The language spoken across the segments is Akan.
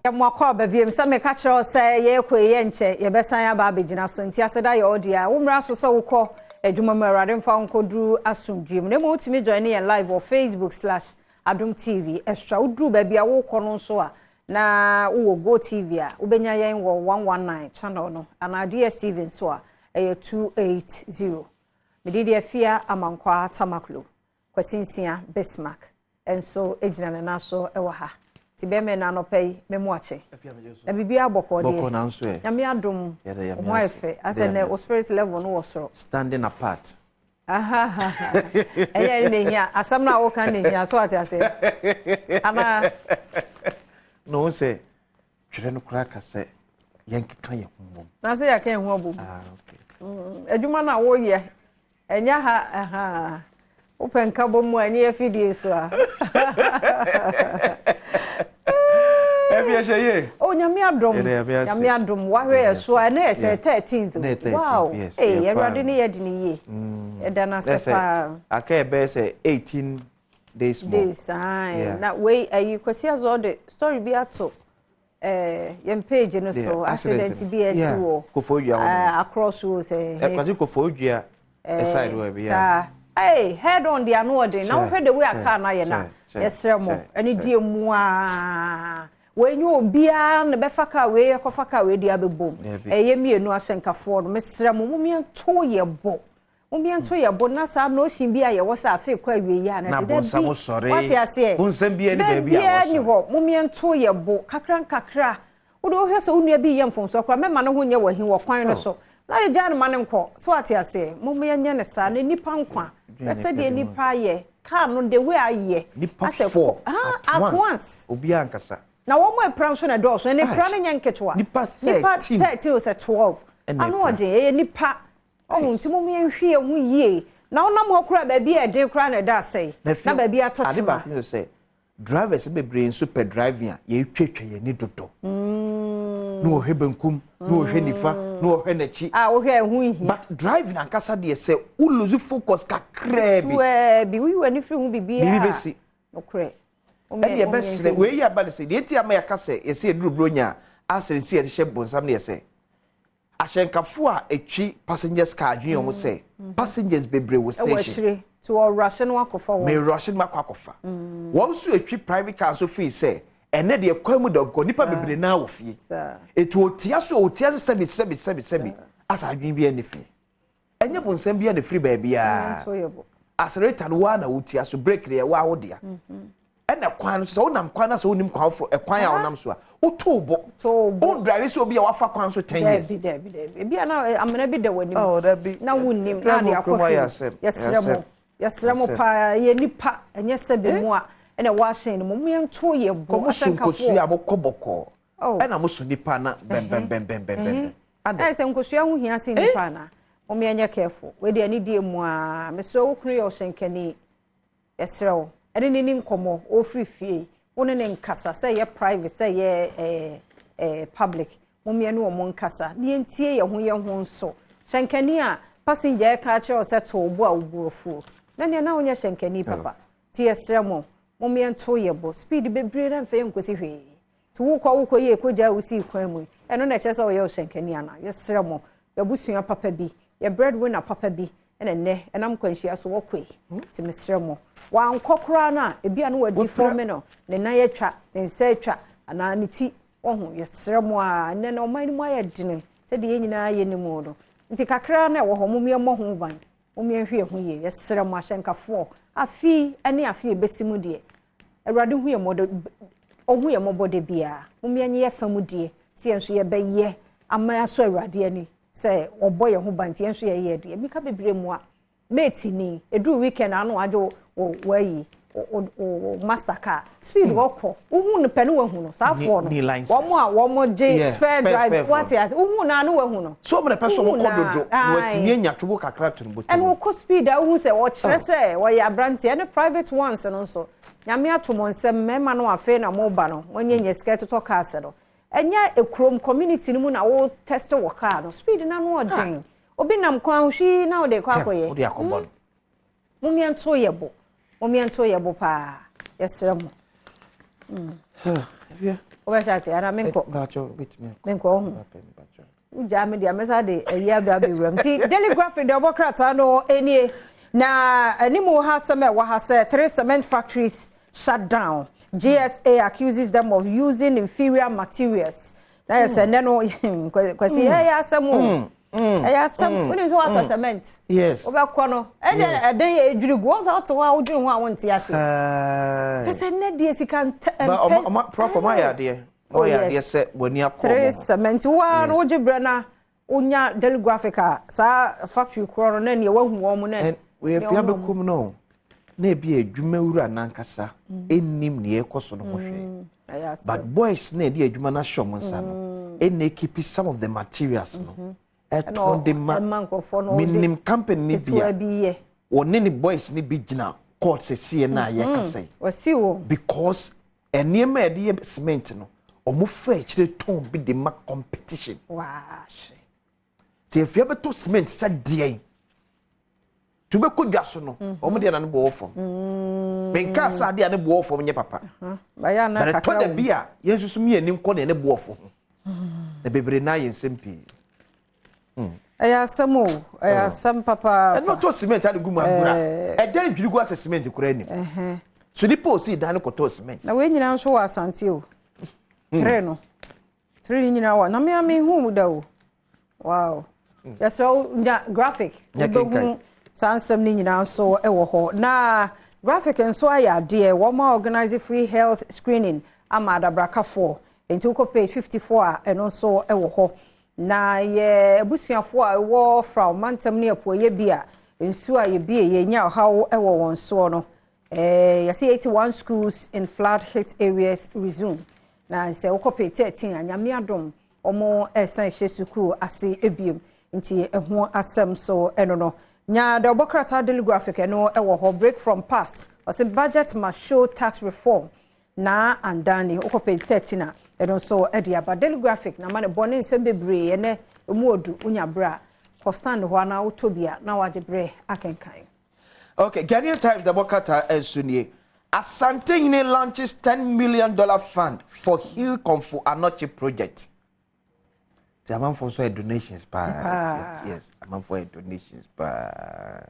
Mo akɔ aba biom sɛ meka kyerɛ wo sɛ yɛrekɔ yi yɛnkyɛ yɛbɛsan aba abɛgyina so nti aseda yɛ wo dea wo mmra so sɛ wokɔ adwuma mu awurade mfa wo nkɔduru asomdwie mu na mmom wotumi join yɛn live wɔ facebook slash adom tv extra woduru baabi a wokɔ no nso a na wowɔ go tv a wobɛnya yɛn wɔ 119 channel no anaa dstv nso a ɛyɛ 280 mede deɛ afia amankwaa tamaklo kwasinsia bismarck nso gyina ne nan so wɔ ha. Nti bɛrima na anɔpa yi mɛmu akye. Na biribiara bɔkɔɔ deɛ. Nyame adom, wo ho ayɛ fɛ. Asɛ nɛ wo spirit level no wɔ soro. Standing apart. Ɛyɛ ɛne na ehia. Asɛm no a woka no na ehia. So ate aseɛ? Anaa? Na wo sɛ twerɛ no koraa ka sɛ yɛnkeka yɛn ho mmom. Na sɛ yɛka yɛn ho abom. Ah, okay. Adwuma no a woyɛ Ɛnyɛ ha ahaa. Wopɛ nkabɔ mu a ɛnyɛ afidie so a. Ɛfi ɛhyɛ yie. Oh nyame adom. Nyame adom wahwɛ yɛ so a ɛnɛ yɛ sɛ 13th. Wow. Ee Awurade ne yɛ di ne yie. Ɛda no ase paa. Aka ɛbɛyɛ sɛ 18 days more. Days ae. Na wei ayi Kwasi Azor de story bi ato. Eh, yɛn page no so accident bi asi wɔ akorɔ so sɛ ɛkwasi Koforidua side wɔ bi saa hey head on de ano ɔden na wohwɛ the way a car no ayɛ na yɛsrɛ mo ɛne die mu a wɔnyɛ obiara na bɛfa car wei ɛkɔfa car wei de abɛbom ɛyɛ mmienu ahyɛnkafoɔ no mesrɛ mo mo mmiɛnto yɛ bo Mom yɛnto yɛn bo na saa notion bi a yɛwɔ sɛ afe rekɔ awieeɛ a na Na sɛ bonsam dabi, sɔre. wate aseɛ? Bonsam biara nni baabi a Baabiara nni wɔsɔre. hɔ. Mom yɛnto yɛn bo kakra nkakra. Wode wohwɛ sɛ wo nua bi reyɛ mfomsoɔ koraa, mɛma ne ho nyɛ wo ahi wɔ kwan no Oh. so. Na de gyaa no ma no nkɔ. So wate aseɛ? Mom yɛnyɛ no saa. Na nnipa nkwa. Dwene Hwɛ nnipa sɛdeɛ bi ho. nnipa ayɛ. Car no, the way ayɛ. Nnipa Asɛ four kɔ, ah, at at once. once. Obiara ankasa. Na wɔn a apira nso na ɛdɔɔso. Ɛnna apira no nyɛ nketewa. Nnipa Nnipa 13. 13 o sɛ 12. Ɛna Ano apira. ɔden. Ɛyɛ nnipa. Ɔho nti mom yɛnhwe yɛn ho yie. Na wonam hɔ koraa baabi a ɛden koraa na ɛda asɛe. Na baabi atɔ Ade kyema. baako ne sɛ drivers no bebree nso pɛ driving a yɛtwatwa yɛn ani dodo. Na wɔhwɛ benkum, na wɔhwɛ nifa, na wɔhwɛ n'akyi. A wohwɛ a ɛho nhia. But driving ankasa deɛ sɛ wo lose focus kakraa bi. Ketewa bi, woyi w'ani firi ho biribiara. Biribi bɛsi. Nokorɛ. Ɛne yɛbɛsrɛ wei yɛ aba ne sɛ deɛ nti ama yɛaka sɛ yɛsɛ yɛduru Buronya a asɛ nsi yɛhyehyɛ bonsam ne yɛ sɛ Ahyɛnkafo a etwi passengers car adwene wɔn sɛ passengers bebree wɔ station. Ɛwɔ akyire nti wɔrushe no akɔfa wɔn. Merushe no makɔ akɔfa. Wɔn nso etwi private car nso feel sɛ ɛnɛ deɛ kwan mu da because nipa bebree naa wɔ fie. Eti otia so otia so sɛbi sɛbi sɛbi sɛbi asa adwene bi ɛne fie. Ɛnyɛ bonsam biara na ɛfiri baabiara. Accelerator no waa na wotia so, brake deɛ waa wo dea. Ɛna kwan no so sɛ wonam kwan no sɛ wonim kwan foforɔ ɛkwan a wonam so a woto bo. Wo drive sɛ obi a wafa kwan so 10 years. Dabi dabi dabi. Ebi a na eh, amena bi da w'anim. Oh, dabi. Na wonnim na ade akɔ hwɛ. Yɛsrɛ mo. Yɛsrɛ mo paa yɛ nipa ɛnyɛ sɛ bi mu a ɛna ɛwɔ ahyɛn no mu. Mo yɛnto yɛ bo. Kɔmo so nkosua a mokɔ bɔkɔɔ. Ɛna mo so nipa na bɛnbɛnbɛnbɛnbɛn. Adɛn? Ɛyɛ sɛ nkosua ho hia sen nipa anaa? Mom yɛnyɛ careful. Wei deɛ anidie mu aa. Mesrɛ wo kunu yɛ ɔhyɛnkani. Yɛsrɛ wo. Ɛne ne ni nkɔmmɔ. Ɔfiri fie. Wo ne ne nkasa. Sɛ ɛyɛ private sɛ ɛyɛ eh, eh, public. Mom yɛne wɔn nkasa. Na yɛntie yɛn ho yɛn ho nso. Hyɛnkani a passenger ɛka akyerɛ wo sɛ to wo bo a wo bo afuo. Na nea na wonyɛ hyɛnkani papa. Nti yɛsrɛ mo. Mom yɛnto yɛ bo. Speed bebree na mfa yɛnkosi hwee. Nti wokɔ wokɔ yie kɔgyaa wo sii kwan mu yi, ɛno na ɛkyerɛ sɛ woyɛ ɔhyɛnkani anaa? Yɛsrɛ mo, yɛabusua papa bi, yɛ bread winner papa bi ɛna nnɛ ɛnam kwanhyia so wɔkɔ yi. Nti mesrɛ mo, wankɔ koraa no a, ebi a na wadiforme no, ne nan atwa, ne nsa atwa, anaa ne ti, wahu. Yɛsrɛ mo ara, nnɛ no ɔman no mu ayɛ dene sɛdeɛ yɛn nyinaa yɛnim no. Nti kakra na ɛwɔ hɔ, mom yɛmmɔ ho ban. Mom yɛnhwɛ yɛn ho yie. Yɛsrɛ mo ahyɛnkafoɔ, afe yi ne afe a ɛbɛsi mu deɛ, Awurade hu yɛn mmɔdɔ, ɔhu yɛn mmɔbɔ da biara. Mom yɛnyɛ yɛn fa mu deɛ, sɛ yɛn nso yɛbɛyɛ ama asɔ Awurade ani, sɛ ɔbɔ yɛn ho ban nti yɛn nso yɛyɛ deɛ. Mika bebree mua. Mate ni, ɛduru weekend ano agye wo wo ayi, wo wo master car. Speed wɔkɔ, wohu no pɛ ne wahu no, saa foɔ no. Wɔn a wɔn gye spare drive, wate ase, wohu no a ne wahu no. So wɔn na pɛ sɛ wɔn kɔ dodo na wɔatumi anya twubo kakra to ne bɔtɔ mu. Ɛna wɔkɔ speed a wohu sɛ wɔkyerɛ sɛ wɔyɛ aberanteɛ ɛne private ones no nso. Nyame ato mo nsam mmarima no afei na mo ba no mo anya nya sika totɔ cars no. Ɛnyɛ ekurom community no mu na wo test wɔ car no speed no ano ɔden. Obi nam kwan ho hwii na wode kɔ akɔyɛ. Wode akɔbɔ no. Momeɛnto yɛ bo. Momeɛnto yɛ bo paa. Yɛsrɛ mo. Wobɛhyɛ ase ana menkɔ? Menkɔ ɔho. Wogyaa me deɛ, mɛsa de ayi aba abɛwura mu. Nti Daily Graphic deɛ, ɔbɔ krataa no nie. Na anim ha, asɛm a ɛwɔ ha sɛ three cement factories shut down. GSA accuses them of using inferior materials. Na yɛ sɛ nnɛ no, Kwasi, ɛyɛ asɛm o. Ɛyɛ asɛm. Wonim sɛ woatɔ cement. Wobɛkɔ no, ɛdeɛ ɛdɛn yɛ edwiri gu. Wɔn sɛ wote hɔ a, wodwene ho a, wonte ase. Kyɛ sɛ nnɛ deɛ, sika ntɛ. Ba ɔma prof, ɔma yɛ adeɛ. Oh, Ɔyɛ adeɛ yes. sɛ w'ani akɔ Three ɔmo ho. cement waa no, wogye brɛ na wonya Daily Graphic a, saa factory korɔ no na nea wahu wɔn mo na Ɛn wɔyɛ nea fia wɔn bɛkɔm no na ebi adwuma wura nankasa ɛnnim nea ɛkɔ so no ho hwee. Ɛyɛ asɛm. But boys na ɛde adwuma no ahyɛ ɔmo nsa no, ɛna ekeep some of the materials no, ɛtɔn de ma. Ɛma nkurɔfoɔ no wɔde Menim company ni bi ketewa a bi yɛ. Wɔne ne boys ni bi gyina court sɛsie na a yɛkasa yi wɔsi wɔn. Because nneɛma a yɛde yɛ cement no, ɔmo fa akyire tɔn bi de ma competition. Waahye. Te efia bɛtɔ cement sɛ deɛn tí wobɛkɔ dwa so no, ɔmo deɛ na ne bɔ wɔ fam. Menka sɛ adeɛ a ne bɔ wɔ fam nyɛ papa. Bayɛ ana but ɛtɔ kakra da wɔ mu. bi a, yɛn nso so mi ani nkɔ deɛ ne bɔ wɔ fam ho na bebree naa yɛ nsɛm pii. Ɛyɛ asɛm o, ɛyɛ asɛm papaapa. Ɛno tɔ cement ade gu mu agora, ɛdan dwiri gu asɛ cement kura anim so, nipa osi dan no kɔtɔ cement. Na wei nyinaa nso wɔ Asante o. Tere no, tere no nyinaa wɔ na mea mehu mu da o. Wow, yɛsrɛ wo, nya Graphic. Nya. Wobɛhu Kenkan. saa nsɛm no nyinaa nso wɔ hɔ. Na Graphic nso ayɛ adeɛ, wɔn a organize free health screening ama adabrakafoɔ. Nti wokɔ page 54 a, ɛno nso wɔ hɔ. Na yɛ abusuafoɔ a ɛwɔ Fra mantam ne apueyɛ bi a nsuo a yɛbie yɛnya ɔhaw wɔ wɔn soɔ no, yɛsɛ 81 schools in flood hit areas resume. Na sɛ wokɔ page 13 a, Nyame adom, wɔn ɛsan hyɛ sukuu ase ebiem. Nti ɛho asɛm so ɛno no nya deɛ ɔbɔ krataa Daily Graphic, ɛno ɛwɔ hɔ. Break from past, ɔsɛ budget must show tax reform na andani. Wokɔ page 13 a, ɛno nso ɛde aba. Daily Graphic na ma ne bɔ ne nsɛm bebree ɛnɛ emu odu. Wonya berɛ a, kɔ stand hɔ anaa wotɔ bi a, na wagye berɛ akenkan. Okay, Ghanaian Times the bɔkata nso nie. Asantehene launches $10 million fund for Heal Komfo Anokye project. Ti amanfoɔ nso yɛ donations paa. Paa. Yes, amanfoɔ yɛ donations paa.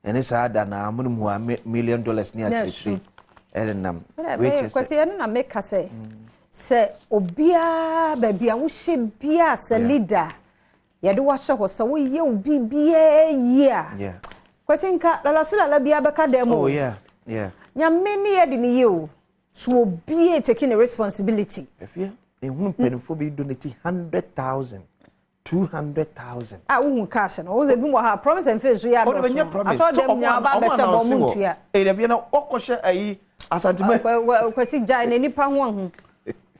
Ɛne saa da na amono mu a million dollars ne Na akyirikyiri ɛne nam. Kwasi, ɛno na meka sɛ obiara baabi a wohyɛ biara sɛ leader yɛde wahyɛ hɔ sɛ woyɛ wo biribiara yie a, Kwasi, nka lalaso lala biara bɛka dɛm o. Nyame ne yɛ de ne yie o, so obiara taking a responsibility. Efie ehunu mpanimfoɔ bi donate 100,000, 200,000. A wohu cash no, wo sɛ bi wɔ ha, promise and fail so yɛ Ɔno bɛ nyɛ adɔso. promise. Asɔ dɛm nyinaa ɔba abɛhyɛ bɔ, ɔmo ntua. Ee, dabi na ɔkɔhyɛ ayi Asantuma. Kwasi, gyae na nipa ho ahu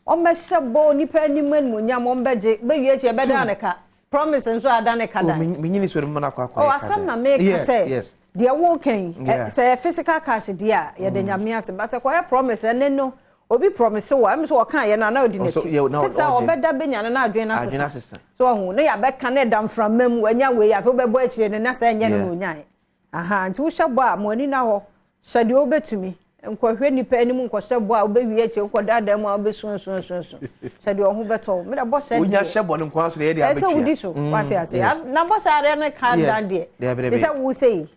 ɔmmɛhyɛ bɔ nipa anim animonyam, ɔmbɛgye bɛwie akyi ɛbɛda ne ka. Promise nso ada ne ka da. Menyini so mu no akɔ akɔ. Oh, asɛm na meka sɛ deɛ wokan sɛ yɛ physical cash deɛ a, yɛde Nyame ase, but ɛkɔyɛ promise ɛne no, obi promise wɔ ɛmi sɛ ɔka yɛ no ana odi n'akyi na te sɛ ɔgye. Ɔbɛda bɛnya no na adwene no Adwene asesa. asesa. So ɔho ne yɛabɛka ne da mframa mu anya wei, afei wobɛbɔ akyire no na sɛ ɛnyɛ no na onyae aha. Nti wohyɛ bɔ a, mo ani na hɔ, hyɛ deɛ wobɛtumi. Nkɔhwɛ nipa anim nkɔhyɛ bɔ a, wobɛwie akyire nkɔdaadaa mu a, wobɛsuasuasuasu hyɛ deɛ ɔho bɛtɔ wo. Meda bɔ hyɛ Wonya deɛ hyɛ bɔ no nko aso na yɛde ɛsɛ abɛtua. Wodi so wate ase. Na bɔ hyɛ adeɛ no ka dan deɛ Dabi, te dabi. sɛ wo sɛ yi.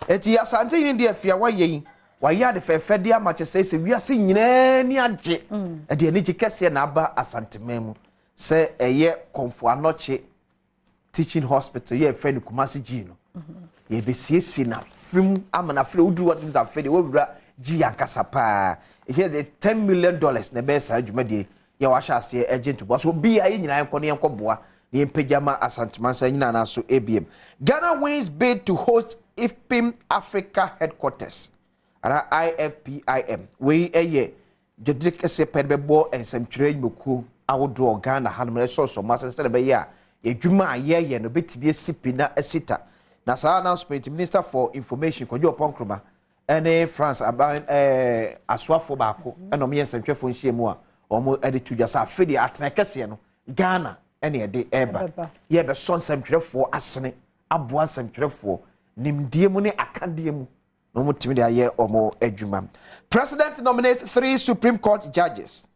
Eti Asante yi deɛ, fia wayɛ yi, wayɛ ade fɛfɛ de ama kyɛ sɛ wiase nyinaa ni agye. Ɛde anigye kɛseɛ na aba Asanteman mu sɛ ɛyɛ Kɔmfo Anɔkye Teaching Hospital yɛ fɛ no Kumasi G no, yɛbɛsiesie n'afem ama n'afere woduru wɔn nsa afɛ de wɔwura G ankasa paa. Ɛyɛ de $10 million na ɛbɛyɛ saa dwumadie yɛ wahyɛ aseɛ ɛgye ntoboa so. Obiara, yɛn nyinaa yɛnkɔ ne yɛnkɔ boa na yɛmpagya ma Asantemansa nyinaa na so ebiem. Ghana wins bid to host IFPIM Africa headquarters ana IFPIM. Wei ɛyɛ dwadire kɛseɛ pɛ de bɛbɔ nsɛmtwerɛ nnwumakuo ahodoɔ Ghana hanom ɛsɔsɔ mu asɛ sɛ ɛbɛyɛ a adwuma a yɛyɛ no bɛtumi asi pi na asi ta. Na saa announcement, Minister for Information Kwadwo Oppong Nkrumah ɛne France aban asoafoɔ baako ɛna wɔn yɛ nsɛmtwerɛfoɔ nhyia mu a wɔn ɛde to dwa sɛ afe deɛ, atena kɛseɛ no Ghana ɛna yɛde ɛreba. Ɛbɛba. Yɛbɛsɔ nsɛmtwerɛfoɔ asene aboa nsɛmtwerɛfoɔ nimdeɛ mu ne akadeɛ mu. Na wɔn tumi de ayɛ wɔn adwuma. President nominates three Supreme Court judges.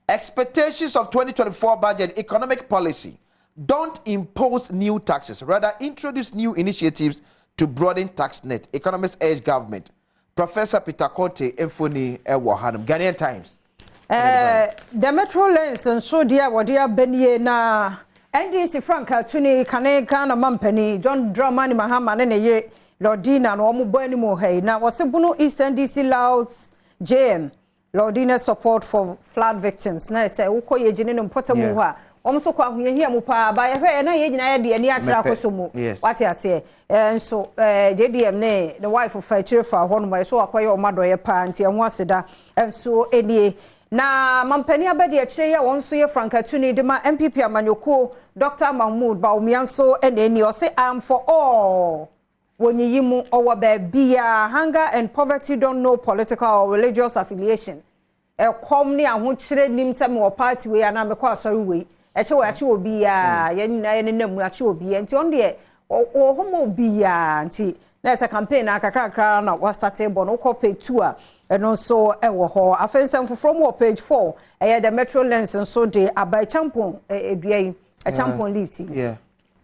Expectations of 2024 budget economic policy: don't impose new taxes, rather introduce new initiatives to broaden tax net. Economists urge government. Professor Peter Quartey mfoni ɛwɔ hanom. Ghanaian Times. The Metro Lens nso deɛ a wɔde aba nie. Na NDC frankaa tuni, kane Ghana mampani John Dramani Mahama ne ne yere Lordina na wɔn bɔ anim ha yi, na wɔsi Bono East NDC lauds JM Lordina support for flood victims. Na sɛ wokɔ yɛ gyina ne mpɔtam hɔ a, wɔn nso kɔ ahohiahia mu paa ba. Yɛhwɛ yɛ na yɛn nyinaa yɛ de ani akyerɛ akɔsɔ mu. Wate aseɛ? Nso JDM ne ne wife fa akyire fa hɔ nom ɛso akɔyɛ wɔn adɔyɛ paa, nti ɛho aseda nso nie. Na mampanin abɛde akyire yi a wɔn nso yɛ frankatuni de ma NPP amanyɔkuo, Dr Mahmood Bawumia nso na ani ɔse, "I am for all." Wɔnyiyi mu ɔwɔ baabia. Hunger and poverty don't know political or religious affiliation. Ɛkɔm ne ahokyerɛ nim sɛ mewɔ party wei anaa mekɔ asɔre wei. Ɛkyɛ wɔ akyi wɔ biara, yɛn nyinaa yɛn nenam mu akyi wɔ biara, nti ɔno deɛ ɔwɔ hɔ ma obiara. Nti na ɛsɛ campaign na kakrakra na wastart bɔ no. Wokɔ page 2 a, ɛno nso ɛwɔ hɔ. Afei nsɛm foforɔ mu wɔ page 4, ɛyɛ The Metro Lens nso de aba. Ɛkyampɔn edua yi, ɛkyampɔn leaves yi,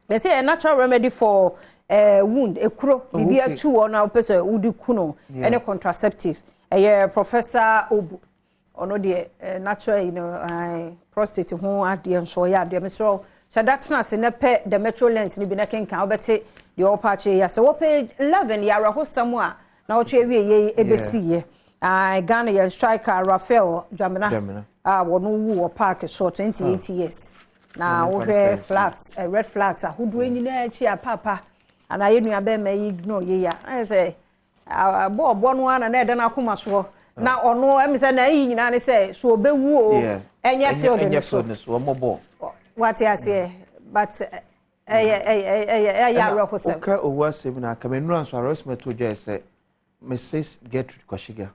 they say a natural remedy for wound, ekuro biribi atu wɔ na wopɛ sɛ wodi ku no, ɛne contraceptive. Ɛyɛ Professor Obu, ɔno deɛ natural prostate ho adeɛ nso ɔyɛ adeɛ. Mesrɛ hyɛ da tena ase na pɛ The Metro Lens no bi na kenkan, wobɛte deɛ ɔpa akyerɛ yi asɛ. Wɔ page 11, yɛ awerɛhosɛm a na wɔtwe awie yɛ ɛbɛsi yɛ Ghana yɛ striker Raphael Dwamena a wɔno wu wɔ park so, 28 years. Na wohwɛ flags, red flags ahodoɔ nyinaa akyi a paapa anaa yɛ nua bɛrima yi ignore yɛ ya ayɛ sɛ bɔɔl no ara na ɛda n'akoma soɔ, na ɔno ɛmi sɛ na ɛyi nyinaa ne sɛ so ɔbɛwu o, ɛnyɛ field ne so. Wate aseɛ? But ɛyɛ ɛyɛ ɛyɛ ɛyɛ awerɛhosɛm. Woka owu asɛm na aka mɛnura nso arrestment to dwa sɛ Mrs Gertrude Kwashiga,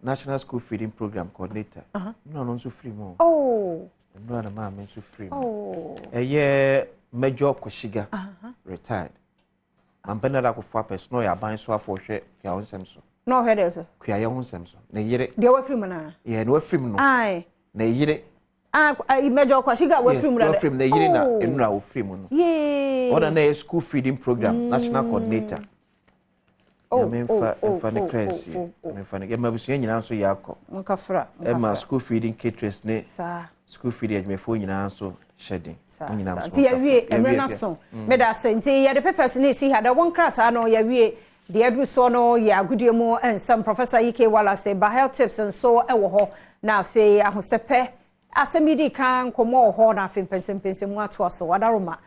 National School Feeding Program coordinator, nnura no nso firi mu. Nnura na maame nso firi mu. Ɛyɛ Major Kwashiga, retired mampɛ na akɔfo apɛ so na ɔyɛ aban so afɔ hwɛ kuayɛ ho nsɛm so. Na ɔhwɛ dɛ so. Kuayɛ ho nsɛm so, ne yere. Deɛ wafiri mu naa. Yɛ na wafiri mu no. Ne yere. Ah, Major Kwashiga wafiri mu na. Wafiri mu, ne yere na nnura wafiri mu no. Ɔna na yɛ school feeding program national coordinator. Nyame mfa mfa ne kra nsie, nyame mfa ne ɛma abusua nyinaa nso yɛ akɔ. Nkafra. Ɛma school feeding caterers ne school feeding adwumayɛfoɔ nyinaa nso hyɛ den. Nti yɛwie mmerɛ no so, meda ase. Nti yɛde papers ne esi ha da wɔn krataa no yɛwie. Deɛ aduru soɔ no yɛ agodie mu nsɛm. Professor Ike Wallace ba, health tips nso wɔ hɔ, na afei ahosɛpɛ asɛm yi di kan nkɔmmɔ wɔ hɔ, na afei mpɛnsɛmpɛnsɛmu atoa so wadaroma.